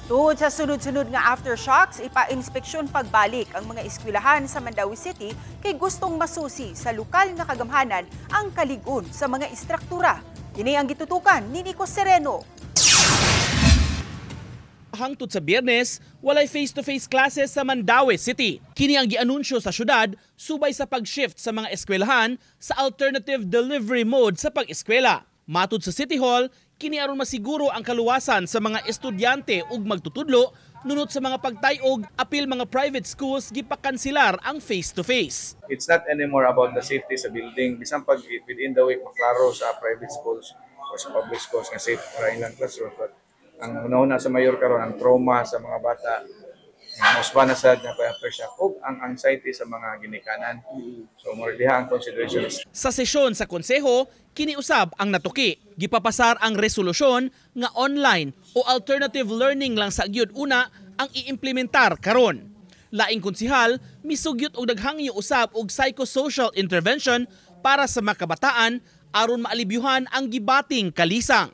Tungod sa sunod-sunod nga aftershocks, ipa-inspeksyon pagbalik ang mga eskwelahan sa Mandaue City kay gustong masusi sa lokal nga kagamhanan ang kalig-on sa mga istruktura. Kini ang gitutukan ni Nico Sereno. Hangtod sa Biyernes, walay face-to-face classes sa Mandaue City. Kini ang gianunsyo sa syudad subay sa pag-shift sa mga eskwelahan sa alternative delivery mode sa pag-eskwela. Matud sa City Hall, kini aron masiguro ang kaluwasan sa mga estudyante ug magtutudlo nunot sa mga pagtayog apil mga private schools gipakansilar ang face-to-face. It's not anymore about the safety sa building. Bisan pag within the week maklaro sa private schools or sa public schools nga safe ra ilang classroom. But ang una-una sa mayor karon, ang trauma sa mga bata, mas na sad na pa aftershock ug ang anxiety sa mga ginikanan. So more diha ang considerations. Sa sesyon sa konseho, kiniusab ang natuki. Gipapasar ang resolusyon nga online o alternative learning lang sa gyud una ang iimplementar karon. Laing konsihal, misugyot og naghangyo usab og psychosocial intervention para sa mga kabataan aron maalibyuhan ang gibating kalisang.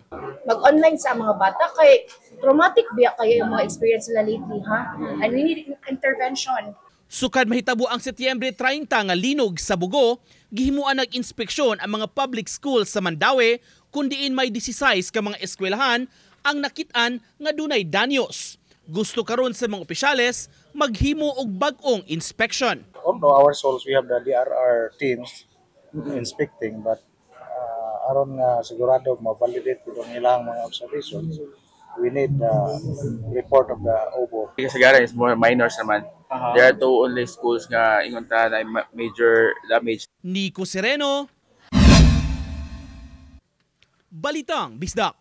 Mag-online sa mga bata kay traumatic biya kayo yung mga experience nila lately, ha, and we need intervention. Sukad mahitabo ang Setyembre 30 nga linog sa Bogo, gihimuan nag-inspeksyon ang mga public schools sa Mandaue kung diin may 16 ka mga eskwelahan ang nakit-an nga dunay danyos. Gusto karon sa mga opisyales maghimo og bag-ong inspection. Although our schools, we have the DRR teams inspecting, but aron nga sigurado ma-validate ang ilang mga observations, we need the report of the OBO. Kasagaran is more minors naman. There are two only schools nga ingon ta na major damage. Nico Sereno, Balitang Bisdak.